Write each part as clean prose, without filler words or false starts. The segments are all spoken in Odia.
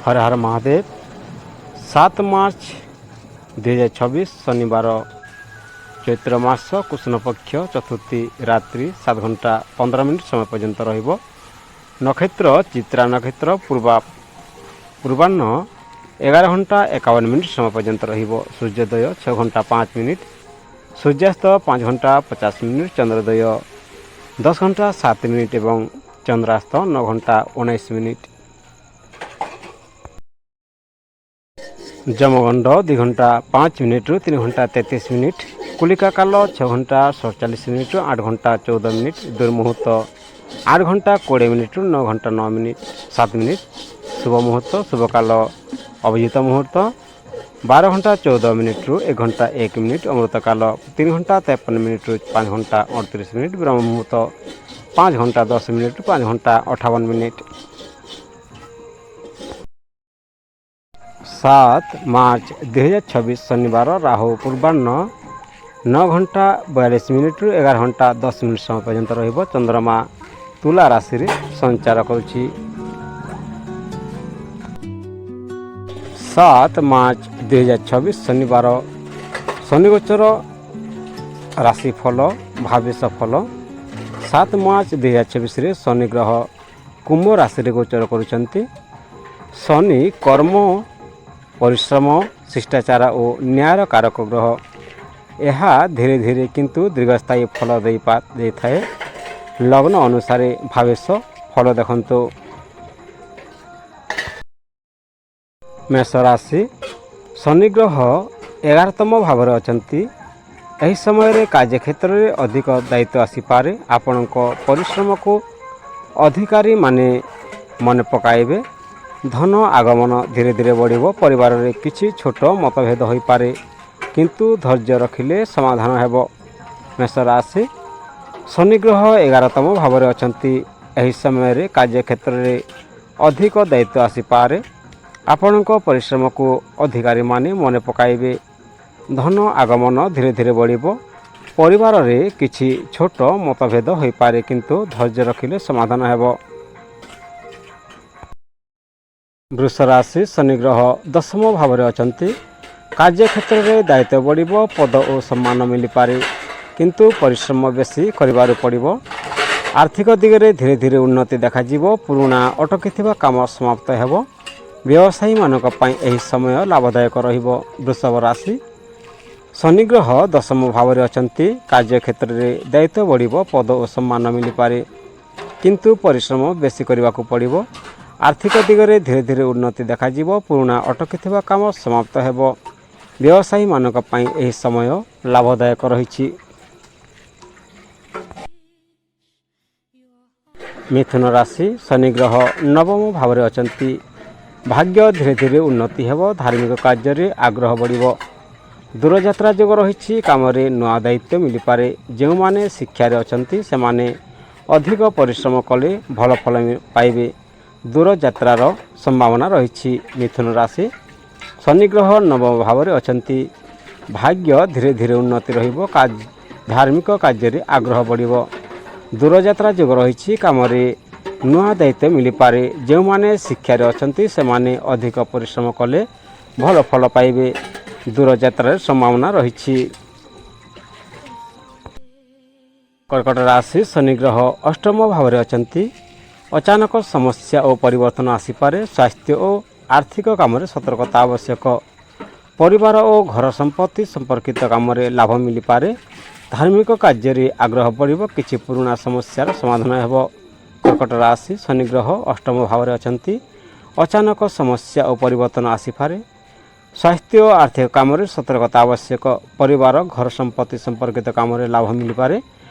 ହର ହର ମହାଦେବ। 7 ମାର୍ଚ୍ଚ 2026 ଶନିବାର, ଚୈତ୍ର ମାସ କୃଷ୍ଣପକ୍ଷ ଚତୁର୍ଥୀ, ରାତ୍ରି 7 ଘଣ୍ଟା 15 ମିନିଟ୍ ସମୟ ପର୍ଯ୍ୟନ୍ତ ରହିବ। ନକ୍ଷତ୍ର ଚିତ୍ରା ନକ୍ଷତ୍ର, ପୂର୍ବାହ୍ନ 11 ଘଣ୍ଟା 51 ମିନିଟ୍ ସମୟ ପର୍ଯ୍ୟନ୍ତ ରହିବ। ସୂର୍ଯ୍ୟୋଦୟ 6 ଘଣ୍ଟା 5 ମିନିଟ୍, ସୂର୍ଯ୍ୟାସ୍ତ 5 ଘଣ୍ଟା 50 ମିନିଟ୍, ଚନ୍ଦ୍ରୋଦୟ 10 ଘଣ୍ଟା 7 ମିନିଟ୍ ଏବଂ ଚନ୍ଦ୍ରାସ୍ତ 9 ଘଣ୍ଟା 19 ମିନିଟ୍। ଯମଗଣ୍ଡ 2 ଘଣ୍ଟା 5 ମିନିଟ୍ରୁ 3 ଘଣ୍ଟା 33 ମିନିଟ୍। କୁଳିକା କାଲ 6 ଘଣ୍ଟା 47 ମିନିଟ୍ରୁ 8 ଘଣ୍ଟା 14 ମିନିଟ୍। ଦୁର୍ମୁହୂର୍ତ୍ତ 8 ଘଣ୍ଟା 20 ମିନିଟ୍ରୁ 9 ଘଣ୍ଟା 9 ମିନିଟ୍ 7 ମିନିଟ୍। ଶୁଭ ମୁହୂର୍ତ୍ତ, ଶୁଭକାଲ ଅଭିଜିତ ମୁହୂର୍ତ୍ତ 12 ଘଣ୍ଟା 14 ମିନିଟ୍ରୁ 1 ଘଣ୍ଟା 1 ମିନିଟ୍। ଅମୃତକାଲ 3 ଘଣ୍ଟା 53 ମିନିଟ୍ରୁ 5 ଘଣ୍ଟା 29 ମିନିଟ୍। ବ୍ରହ୍ମ ମୁହୂର୍ତ୍ତ 5 ଘଣ୍ଟା 10 ମିନିଟ୍ରୁ 5 ଘଣ୍ଟା 58 ମିନିଟ୍। 7 ମାର୍ଚ୍ଚ 2026 ଶନିବାର, ରାହୁ ପୂର୍ବାହ୍ନ 9 ଘଣ୍ଟା 42 ମିନିଟ୍ରୁ 11 ଘଣ୍ଟା 10 ମିନିଟ୍ ସମୟ ପର୍ଯ୍ୟନ୍ତ ରହିବ। ଚନ୍ଦ୍ରମା ତୁଲା ରାଶିରେ ସଞ୍ଚାର କରୁଛି। 7 ମାର୍ଚ୍ଚ 2026 ଶନିବାର ଶନିଗୋଚର ରାଶିଫଳ, ଭାବେଶ ଫଳ। 7 ମାର୍ଚ୍ଚ 2026ରେ ଶନି ଗ୍ରହ କୁମ୍ଭ ରାଶିରେ ଗୋଚର କରୁଛନ୍ତି। ଶନି କର୍ମ, ପରିଶ୍ରମ, ଶିଷ୍ଟାଚାର ଓ ନ୍ୟାୟର କାରକ ଗ୍ରହ। ଏହା ଧୀରେ ଧୀରେ କିନ୍ତୁ ଦୀର୍ଘସ୍ଥାୟୀ ଫଳ ଦେଇଥାଏ। ଲଗ୍ନ ଅନୁସାରେ ଭାବେଶ ଫଳ ଦେଖନ୍ତୁ। ମେଷ ରାଶି, ଶନି ଗ୍ରହ 11ତମ ଭାବରେ ଅଛନ୍ତି। ଏହି ସମୟରେ କାର୍ଯ୍ୟକ୍ଷେତ୍ରରେ ଅଧିକ ଦାୟିତ୍ୱ ଆସିପାରେ। ଆପଣଙ୍କ ପରିଶ୍ରମକୁ ଅଧିକାରୀମାନେ ମନେ ପକାଇବେ। ଧନ ଆଗମନ ଧୀରେ ଧୀରେ ବଢ଼ିବ। ପରିବାରରେ କିଛି ଛୋଟ ମତଭେଦ ହୋଇପାରେ, କିନ୍ତୁ ଧୈର୍ଯ୍ୟ ରଖିଲେ ସମାଧାନ ହେବ। ମେଷ ରାଶି, ଶନି ଗ୍ରହ 11ତମ ଭାବରେ ଅଛନ୍ତି। ଏହି ସମୟରେ କାର୍ଯ୍ୟକ୍ଷେତ୍ରରେ ଅଧିକ ଦାୟିତ୍ୱ ଆସିପାରେ। ଆପଣଙ୍କ ପରିଶ୍ରମକୁ ଅଧିକାରୀମାନେ ମନେ ପକାଇବେ। ଧନ ଆଗମନ ଧୀରେ ଧୀରେ ବଢ଼ିବ। ପରିବାରରେ କିଛି ଛୋଟ ମତଭେଦ ହୋଇପାରେ, କିନ୍ତୁ ଧୈର୍ଯ୍ୟ ରଖିଲେ ସମାଧାନ ହେବ। ବୃଷ ରାଶି, ଶନି ଗ୍ରହ ଦଶମ ଭାବରେ ଅଛନ୍ତି। କାର୍ଯ୍ୟକ୍ଷେତ୍ରରେ ଦାୟିତ୍ୱ ବଢ଼ିବ। ପଦ ଓ ସମ୍ମାନ ମିଳିପାରେ, କିନ୍ତୁ ପରିଶ୍ରମ ବେଶୀ କରିବାକୁ ପଡ଼ିବ। ଆର୍ଥିକ ଦିଗରେ ଧୀରେ ଧୀରେ ଉନ୍ନତି ଦେଖାଯିବ। ପୁରୁଣା ଅଟକିଥିବା କାମ ସମାପ୍ତ ହେବ। ବ୍ୟବସାୟୀମାନଙ୍କ ପାଇଁ ଏହି ସମୟ ଲାଭଦାୟକ ରହିବ। ବୃଷଭ ରାଶି, ଶନି ଗ୍ରହ ଦଶମ ଭାବରେ ଅଛନ୍ତି। କାର୍ଯ୍ୟକ୍ଷେତ୍ରରେ ଦାୟିତ୍ୱ ବଢ଼ିବ। ପଦ ଓ ସମ୍ମାନ ମିଳିପାରେ, କିନ୍ତୁ ପରିଶ୍ରମ ବେଶୀ କରିବାକୁ ପଡ଼ିବ। ଆର୍ଥିକ ଦିଗରେ ଧୀରେ ଧୀରେ ଉନ୍ନତି ଦେଖାଯିବ। ପୁରୁଣା ଅଟକିଥିବା କାମ ସମାପ୍ତ ହେବ। ବ୍ୟବସାୟୀମାନଙ୍କ ପାଇଁ ଏହି ସମୟ ଲାଭଦାୟକ ରହିଛି। ମିଥୁନ ରାଶି, ଶନି ଗ୍ରହ ନବମ ଭାବରେ ଅଛନ୍ତି। ଭାଗ୍ୟ ଧୀରେ ଧୀରେ ଉନ୍ନତି ହେବ। ଧାର୍ମିକ କାର୍ଯ୍ୟରେ ଆଗ୍ରହ ବଢ଼ିବ। ଦୂରଯାତ୍ରା ଯୋଗ ରହିଛି। କାମରେ ନୂଆ ଦାୟିତ୍ୱ ମିଳିପାରେ। ଯେଉଁମାନେ ଶିକ୍ଷାରେ ଅଛନ୍ତି, ସେମାନେ ଅଧିକ ପରିଶ୍ରମ କଲେ ଭଲ ଫଳ ପାଇବେ। ଦୂରଯାତ୍ରାର ସମ୍ଭାବନା ରହିଛି। ମିଥୁନ ରାଶି, ଶନି ଗ୍ରହ ନବମ ଭାବରେ ଅଛନ୍ତି। ଭାଗ୍ୟ ଧୀରେ ଧୀରେ ଉନ୍ନତି ରହିବ। ଧାର୍ମିକ କାର୍ଯ୍ୟରେ ଆଗ୍ରହ ବଢ଼ିବ। ଦୂରଯାତ୍ରା ଯୋଗ ରହିଛି। କାମରେ ନୂଆ ଦାୟିତ୍ୱ ମିଳିପାରେ। ଯେଉଁମାନେ ଶିକ୍ଷାରେ ଅଛନ୍ତି, ସେମାନେ ଅଧିକ ପରିଶ୍ରମ କଲେ ଭଲ ଫଳ ପାଇବେ। ଦୂରଯାତ୍ରାର ସମ୍ଭାବନା ରହିଛି। କର୍କଟ ରାଶି, ଶନି ଗ୍ରହ ଅଷ୍ଟମ ଭାବରେ ଅଛନ୍ତି। ଅଚାନକ ସମସ୍ୟା ଓ ପରିବର୍ତ୍ତନ ଆସିପାରେ। ସ୍ୱାସ୍ଥ୍ୟ ଓ ଆର୍ଥିକ କାମରେ ସତର୍କତା ଆବଶ୍ୟକ। ପରିବାର ଓ ଘର ସମ୍ପତ୍ତି ସମ୍ପର୍କିତ କାମରେ ଲାଭ ମିଳିପାରେ। ଧାର୍ମିକ କାର୍ଯ୍ୟରେ ଆଗ୍ରହ ବଢ଼ିବ। କିଛି ପୁରୁଣା ସମସ୍ୟାର ସମାଧାନ ହେବ। କର୍କଟ ରାଶି, ଶନି ଗ୍ରହ ଅଷ୍ଟମ ଭାବରେ ଅଛନ୍ତି। ଅଚାନକ ସମସ୍ୟା ଓ ପରିବର୍ତ୍ତନ ଆସିପାରେ। ସ୍ୱାସ୍ଥ୍ୟ ଓ ଆର୍ଥିକ କାମରେ ସତର୍କତା ଆବଶ୍ୟକ। ପରିବାର, ଘର ସମ୍ପତ୍ତି ସମ୍ପର୍କିତ କାମରେ ଲାଭ ମିଳିପାରେ।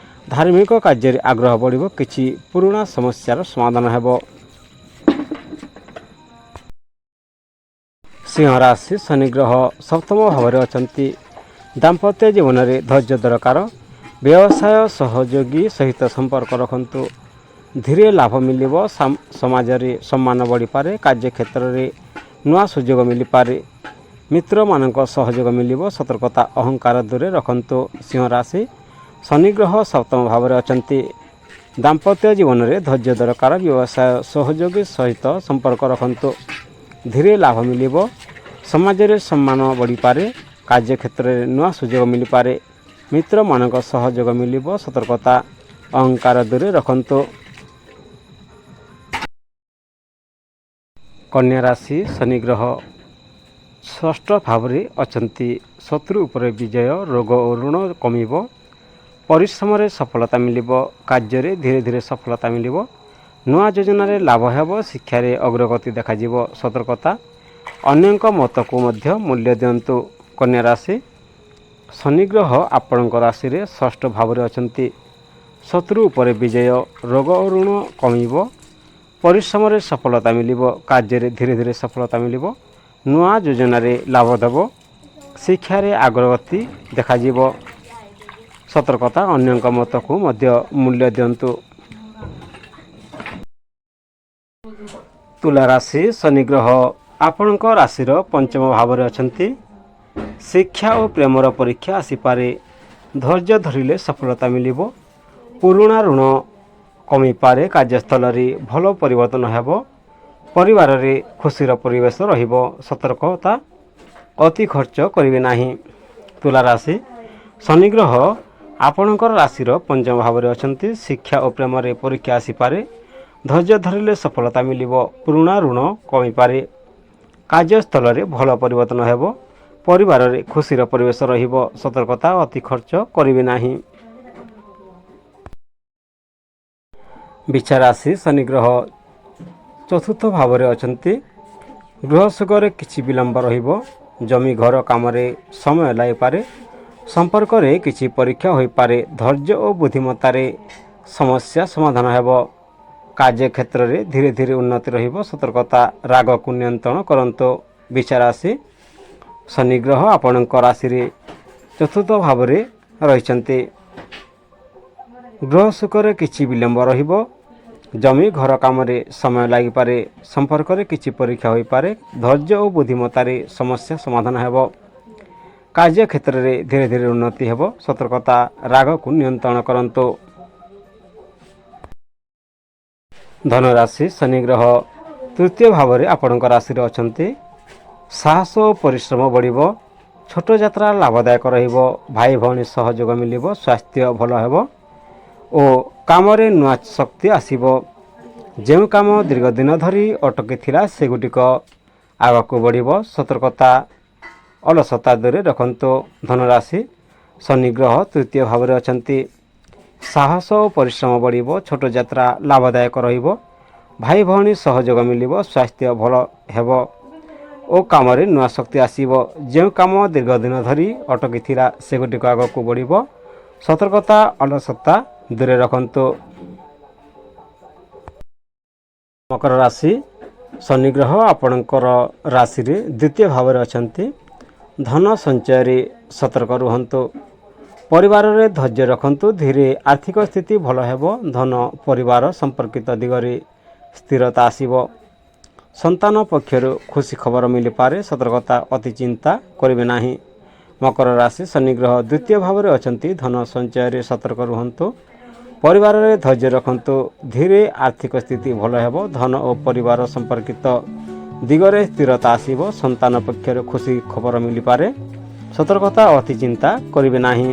ଧାର୍ମିକ କାର୍ଯ୍ୟରେ ଆଗ୍ରହ ବଢ଼ିବ। କିଛି ପୁରୁଣା ସମସ୍ୟାର ସମାଧାନ ହେବ। ସିଂହ ରାଶି, ଶନି ଗ୍ରହ ସପ୍ତମ ଭାବରେ ଅଛନ୍ତି। ଦାମ୍ପତ୍ୟ ଜୀବନରେ ଧୈର୍ଯ୍ୟ ଦରକାର। ବ୍ୟବସାୟ ସହଯୋଗୀ ସହିତ ସମ୍ପର୍କ ରଖନ୍ତୁ, ଧୀରେ ଲାଭ ମିଳିବ। ସମାଜରେ ସମ୍ମାନ ବଢ଼ିପାରେ। କାର୍ଯ୍ୟକ୍ଷେତ୍ରରେ ନୂଆ ସୁଯୋଗ ମିଳିପାରେ। ମିତ୍ରମାନଙ୍କ ସହଯୋଗ ମିଳିବ। ସତର୍କତା, ଅହଙ୍କାର ଦୂରେ ରଖନ୍ତୁ। ସିଂହ ରାଶି, ଶନି ଗ୍ରହ ସପ୍ତମ ଭାବରେ ଅଛନ୍ତି। ଦାମ୍ପତ୍ୟ ଜୀବନରେ ଧୈର୍ଯ୍ୟ ଦରକାର। ବ୍ୟବସାୟ ସହଯୋଗୀ ସହିତ ସମ୍ପର୍କ ରଖନ୍ତୁ, ଧୀରେ ଲାଭ ମିଳିବ। ସମାଜରେ ସମ୍ମାନ ବଢ଼ିପାରେ। କାର୍ଯ୍ୟକ୍ଷେତ୍ରରେ ନୂଆ ସୁଯୋଗ ମିଳିପାରେ। ମିତ୍ରମାନଙ୍କ ସହଯୋଗ ମିଳିବ। ସତର୍କତା, ଅହଙ୍କାର ଦୂରେ ରଖନ୍ତୁ। କନ୍ୟା ରାଶି, ଶନି ଗ୍ରହ ଷଷ୍ଠ ଭାବରେ ଅଛନ୍ତି। ଶତ୍ରୁ ଉପରେ ବିଜୟ। ରୋଗ ଓ ଋଣ କମିବ। ପରିଶ୍ରମରେ ସଫଳତା ମିଳିବ। କାର୍ଯ୍ୟରେ ଧୀରେ ଧୀରେ ସଫଳତା ମିଳିବ। ନୂଆ ଯୋଜନାରେ ଲାଭ ହେବ। ଶିକ୍ଷାରେ ଅଗ୍ରଗତି ଦେଖାଯିବ। ସତର୍କତା, ଅନ୍ୟଙ୍କ ମତକୁ ମଧ୍ୟ ମୂଲ୍ୟ ଦିଅନ୍ତୁ। କନ୍ୟା ରାଶି, ଶନି ଗ୍ରହ ଆପଣଙ୍କ ରାଶିରେ ଷଷ୍ଠ ଭାବରେ ଅଛନ୍ତି। ଶତ୍ରୁ ଉପରେ ବିଜୟ। ରୋଗ ଓ ଋଣ କମିବ। ପରିଶ୍ରମରେ ସଫଳତା ମିଳିବ। କାର୍ଯ୍ୟରେ ଧୀରେ ଧୀରେ ସଫଳତା ମିଳିବ। ନୂଆ ଯୋଜନାରେ ଲାଭ ଦେବ। ଶିକ୍ଷାରେ ଅଗ୍ରଗତି ଦେଖାଯିବ। ସତର୍କତା, ଅନ୍ୟଙ୍କ ମତକୁ ମଧ୍ୟ ମୂଲ୍ୟ ଦିଅନ୍ତୁ। ତୁଲା ରାଶି, ଶନି ଗ୍ରହ ଆପଣଙ୍କ ରାଶିର ପଞ୍ଚମ ଭାବରେ ଅଛନ୍ତି। ଶିକ୍ଷା ଓ ପ୍ରେମର ପରୀକ୍ଷା ଆସିପାରେ। ଧୈର୍ଯ୍ୟ ଧରିଲେ ସଫଳତା ମିଳିବ। ପୁରୁଣା ଋଣ କମିପାରେ। କାର୍ଯ୍ୟସ୍ଥଳରେ ଭଲ ପରିବର୍ତ୍ତନ ହେବ। ପରିବାରରେ ଖୁସିର ପରିବେଶ ରହିବ। ସତର୍କତା, ଅତି ଖର୍ଚ୍ଚ କରିବେ ନାହିଁ। ତୁଲା ରାଶି, ଶନି ଗ୍ରହ ଆପଣଙ୍କର ରାଶିର ପଞ୍ଚମ ଭାବରେ ଅଛନ୍ତି। ଶିକ୍ଷା ଓ ପ୍ରେମରେ ପରୀକ୍ଷା ଆସିପାରେ। ଧୈର୍ଯ୍ୟ ଧରିଲେ ସଫଳତା ମିଳିବ। ପୁରୁଣା ଋଣ କମିପାରେ। କାର୍ଯ୍ୟସ୍ଥଳରେ ଭଲ ପରିବର୍ତ୍ତନ ହେବ। ପରିବାରରେ ଖୁସିର ପରିବେଶ ରହିବ। ସତର୍କତା, ଅତି ଖର୍ଚ୍ଚ କରିବେ ନାହିଁ। ବିଛା ରାଶି, ଶନି ଗ୍ରହ ଚତୁର୍ଥ ଭାବରେ ଅଛନ୍ତି। ଗୃହ ସୁଖରେ କିଛି ବିଳମ୍ବ ରହିବ। ଜମି ଘର କାମରେ ସମୟ ଲାଗିପାରେ। ସମ୍ପର୍କରେ କିଛି ପରୀକ୍ଷା ହୋଇପାରେ। ଧୈର୍ଯ୍ୟ ଓ ବୁଦ୍ଧିମତ୍ତାରେ ସମସ୍ୟା ସମାଧାନ ହେବ। କାର୍ଯ୍ୟକ୍ଷେତ୍ରରେ ଧୀରେ ଧୀରେ ଉନ୍ନତି ରହିବ। ସତର୍କତା, ରାଗକୁ ନିୟନ୍ତ୍ରଣ କରନ୍ତୁ। ବିଛା ରାଶି, ଶନି ଗ୍ରହ ଆପଣଙ୍କ ରାଶିରେ ଚତୁର୍ଥ ଭାବରେ ରହିଛନ୍ତି। ଗୃହ ସୁଖରେ କିଛି ବିଳମ୍ବ ରହିବ। ଜମି ଘର କାମରେ ସମୟ ଲାଗିପାରେ। ସମ୍ପର୍କରେ କିଛି ପରୀକ୍ଷା ହୋଇପାରେ। ଧୈର୍ଯ୍ୟ ଓ ବୁଦ୍ଧିମତ୍ତାରେ ସମସ୍ୟା ସମାଧାନ ହେବ। କାର୍ଯ୍ୟକ୍ଷେତ୍ରରେ ଧୀରେ ଧୀରେ ଉନ୍ନତି ହେବ। ସତର୍କତା, ରାଗକୁ ନିୟନ୍ତ୍ରଣ କରନ୍ତୁ। ଧନୁରାଶି, ଶନି ଗ୍ରହ ତୃତୀୟ ଭାବରେ ଆପଣଙ୍କ ରାଶିରେ ଅଛନ୍ତି। ସାହସ ଓ ପରିଶ୍ରମ ବଢ଼ିବ। ଛୋଟ ଯାତ୍ରା ଲାଭଦାୟକ ରହିବ। ଭାଇ ଭଉଣୀ ସହଯୋଗ ମିଳିବ। ସ୍ୱାସ୍ଥ୍ୟ ଭଲ ହେବ ଓ କାମରେ ନୂଆ ଶକ୍ତି ଆସିବ। ଯେଉଁ କାମ ଦୀର୍ଘ ଦିନ ଧରି ଅଟକି ଥିଲା, ସେଗୁଡ଼ିକ ଆଗକୁ ବଢ଼ିବ। ସତର୍କତା, ଅଲସତା ଦୂରେ ରଖନ୍ତୁ। ଧନୁରାଶି, ଶନି ଗ୍ରହ ତୃତୀୟ ଭାବରେ ଅଛନ୍ତି। ସାହସ ଓ ପରିଶ୍ରମ ବଢ଼ିବ। ଛୋଟ ଯାତ୍ରା ଲାଭଦାୟକ ରହିବ। ଭାଇ ଭଉଣୀ ସହଯୋଗ ମିଳିବ। ସ୍ୱାସ୍ଥ୍ୟ ଭଲ ହେବ ଓ କାମରେ ନୂଆ ଶକ୍ତି ଆସିବ। ଯେଉଁ କାମ ଦୀର୍ଘ ଦିନ ଧରି ଅଟକି ଥିଲା, ସେଗୁଡ଼ିକ ଆଗକୁ ବଢ଼ିବ। ସତର୍କତା, ଅଲସତା ଦୂରେ ରଖନ୍ତୁ। ମକର ରାଶି, ଶନି ଗ୍ରହ ଆପଣଙ୍କର ରାଶିରେ ଦ୍ୱିତୀୟ ଭାବରେ ଅଛନ୍ତି। ଧନ ସଞ୍ଚୟରେ ସତର୍କ ରୁହନ୍ତୁ। ପରିବାରରେ ଧୈର୍ଯ୍ୟ ରଖନ୍ତୁ। ଧୀରେ ଆର୍ଥିକ ସ୍ଥିତି ଭଲ ହେବ। ଧନ ପରିବାର ସମ୍ପର୍କିତ ଦିଗରେ ସ୍ଥିରତା ଆସିବ। ସନ୍ତାନ ପକ୍ଷରୁ ଖୁସି ଖବର ମିଳିପାରେ। ସତର୍କତା, ଅତି ଚିନ୍ତା କରିବେ ନାହିଁ। ମକର ରାଶି, ଶନି ଗ୍ରହ ଦ୍ୱିତୀୟ ଭାବରେ ଅଛନ୍ତି। ଧନ ସଞ୍ଚୟରେ ସତର୍କ ରୁହନ୍ତୁ। ପରିବାରରେ ଧୈର୍ଯ୍ୟ ରଖନ୍ତୁ। ଧୀରେ ଆର୍ଥିକ ସ୍ଥିତି ଭଲ ହେବ। ଧନ ଓ ପରିବାର ସମ୍ପର୍କିତ ଦିଗରେ ସ୍ଥିରତା ଆସିବ। ସନ୍ତାନ ପକ୍ଷରୁ ଖୁସି ଖବର ମିଳିପାରେ। ସତର୍କତା, ଅତି ଚିନ୍ତା କରିବେ ନାହିଁ।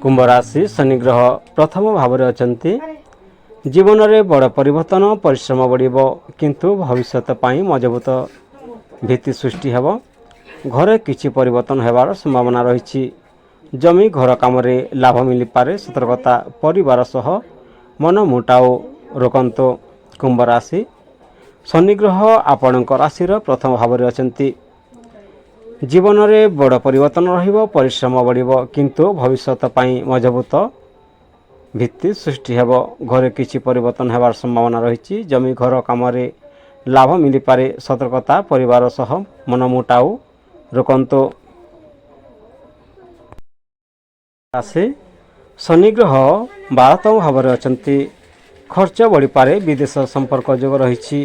କୁମ୍ଭ ରାଶି, ଶନି ଗ୍ରହ ପ୍ରଥମ ଭାବରେ ଅଛନ୍ତି। ଜୀବନରେ ବଡ଼ ପରିବର୍ତ୍ତନ, ପରିଶ୍ରମ ବଢ଼ିବ, କିନ୍ତୁ ଭବିଷ୍ୟତ ପାଇଁ ମଜବୁତ ଭିତ୍ତି ସୃଷ୍ଟି ହେବ। ଘରେ କିଛି ପରିବର୍ତ୍ତନ ହେବାର ସମ୍ଭାବନା ରହିଛି। ଜମି ଘର କାମରେ ଲାଭ ମିଳିପାରେ। ସତର୍କତା, ପରିବାର ସହ ମନମୁଟାଉ ରୋକନ୍ତୁ। କୁମ୍ଭ ରାଶି, ଶନି ଗ୍ରହ ଆପଣଙ୍କ ରାଶିର ପ୍ରଥମ ଭାବରେ ଅଛନ୍ତି। ଜୀବନରେ ବଡ଼ ପରିବର୍ତ୍ତନ ରହିବ, ପରିଶ୍ରମ ବଢ଼ିବ, କିନ୍ତୁ ଭବିଷ୍ୟତ ପାଇଁ ମଜବୁତ ଭିତ୍ତି ସୃଷ୍ଟି ହେବ। ଘରେ କିଛି ପରିବର୍ତ୍ତନ ହେବାର ସମ୍ଭାବନା ରହିଛି। ଜମି ଘର କାମରେ ଲାଭ ମିଳିପାରେ। ସତର୍କତା, ପରିବାର ସହ ମନମୁଟାଉ ରୋକନ୍ତୁ। ରାଶି, ଶନି ଗ୍ରହ 12ତମ ଭାବରେ ଅଛନ୍ତି। ଖର୍ଚ୍ଚ ବଢ଼ିପାରେ। ବିଦେଶ ସମ୍ପର୍କ ଯୋଗ ରହିଛି।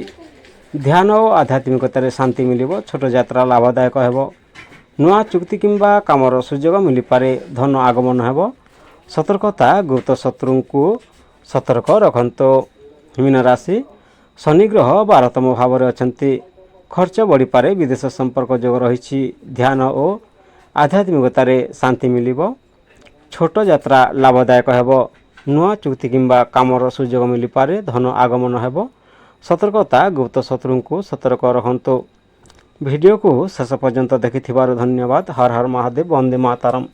ଧ୍ୟାନ ଓ ଆଧ୍ୟାତ୍ମିକତାରେ ଶାନ୍ତି ମିଳିବ। ଛୋଟ ଯାତ୍ରା ଲାଭଦାୟକ ହେବ। ନୂଆ ଚୁକ୍ତି କିମ୍ବା କାମର ସୁଯୋଗ ମିଳିପାରେ। ଧନ ଆଗମନ ହେବ। ସତର୍କତା, ଗୁପ୍ତ ଶତ୍ରୁଙ୍କୁ ସତର୍କ ରଖନ୍ତୁ। ମୀନ ରାଶି, ଶନି ଗ୍ରହ 12ତମ ଭାବରେ ଅଛନ୍ତି। ଖର୍ଚ୍ଚ ବଢ଼ିପାରେ। ବିଦେଶ ସମ୍ପର୍କ ଯୋଗ ରହିଛି। ଧ୍ୟାନ ଓ ଆଧ୍ୟାତ୍ମିକତାରେ ଶାନ୍ତି ମିଳିବ। ଛୋଟ ଯାତ୍ରା ଲାଭଦାୟକ ହେବ। ନୂଆ ଚୁକ୍ତି କିମ୍ବା କାମର ସୁଯୋଗ ମିଳିପାରେ। ଧନ ଆଗମନ ହେବ। ସତର୍କତା, ଗୁପ୍ତ ଶତ୍ରୁଙ୍କୁ ସତର୍କ ରଖନ୍ତୁ। ଭିଡ଼ିଓକୁ ଶେଷ ପର୍ଯ୍ୟନ୍ତ ଦେଖିଥିବାରୁ ଧନ୍ୟବାଦ। ହର ହର ମହାଦେବ। ବନ୍ଦେ ମାତରମ୍।